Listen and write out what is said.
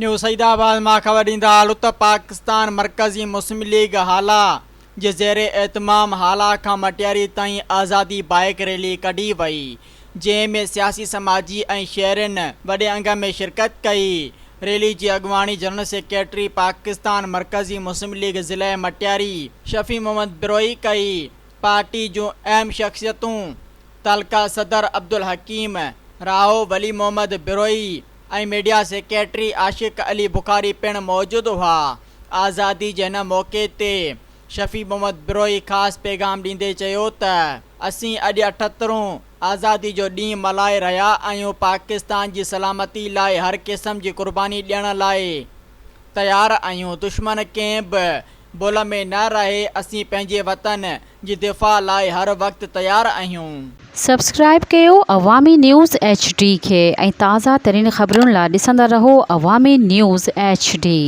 نيو سعيد آباد مان خبر ڏيندا هلون ته پاڪستان مرڪزي مسلم ليگ هالا جي زير اهتمام هالا کان مٽياري تائين آزادي بائيڪ ريلي ڪڍي وئي جنهن ۾ سياسي سماجي ۽ شهرين وڏي انگ ۾ شرڪت ڪئي ريلي جي اڳواڻي جنرل سيڪريٽري پاڪستان مرڪزي مسلم ليگ ضلعي مٽياري شفيع محمد بروهي ڪئي پارٽي جون اهم شخصيتون تعلقه صدر عبدالحڪيم راهو ولي محمد بروهي ۽ ميڊيا سيڪريٽري عاشق علي بخاري پڻ موجود هئا. آزادي جي هن موقعي تي شفيع محمد بروهي خاص پيغام ڏيندي چيو ته اسين اڄ اٺهترون آزادي جو ڏينهن ملهائي رهيا آهيون پاڪستان جي سلامتي لاء هر قسم جي قرباني ڏيڻ لاء تيار آهيون دشمن ڪنهن به ڀل ۾ نه رهي اسين پنهنجي وطن جي دفاع لاء هر وقت تيار آهيون. سبسڪرائيب ڪيو عوامي نيوز ايڇ ڊي کي ۽ تازه ترين خبرن لا ڏسندا رهو عوامي نيوز ايڇ ڊي.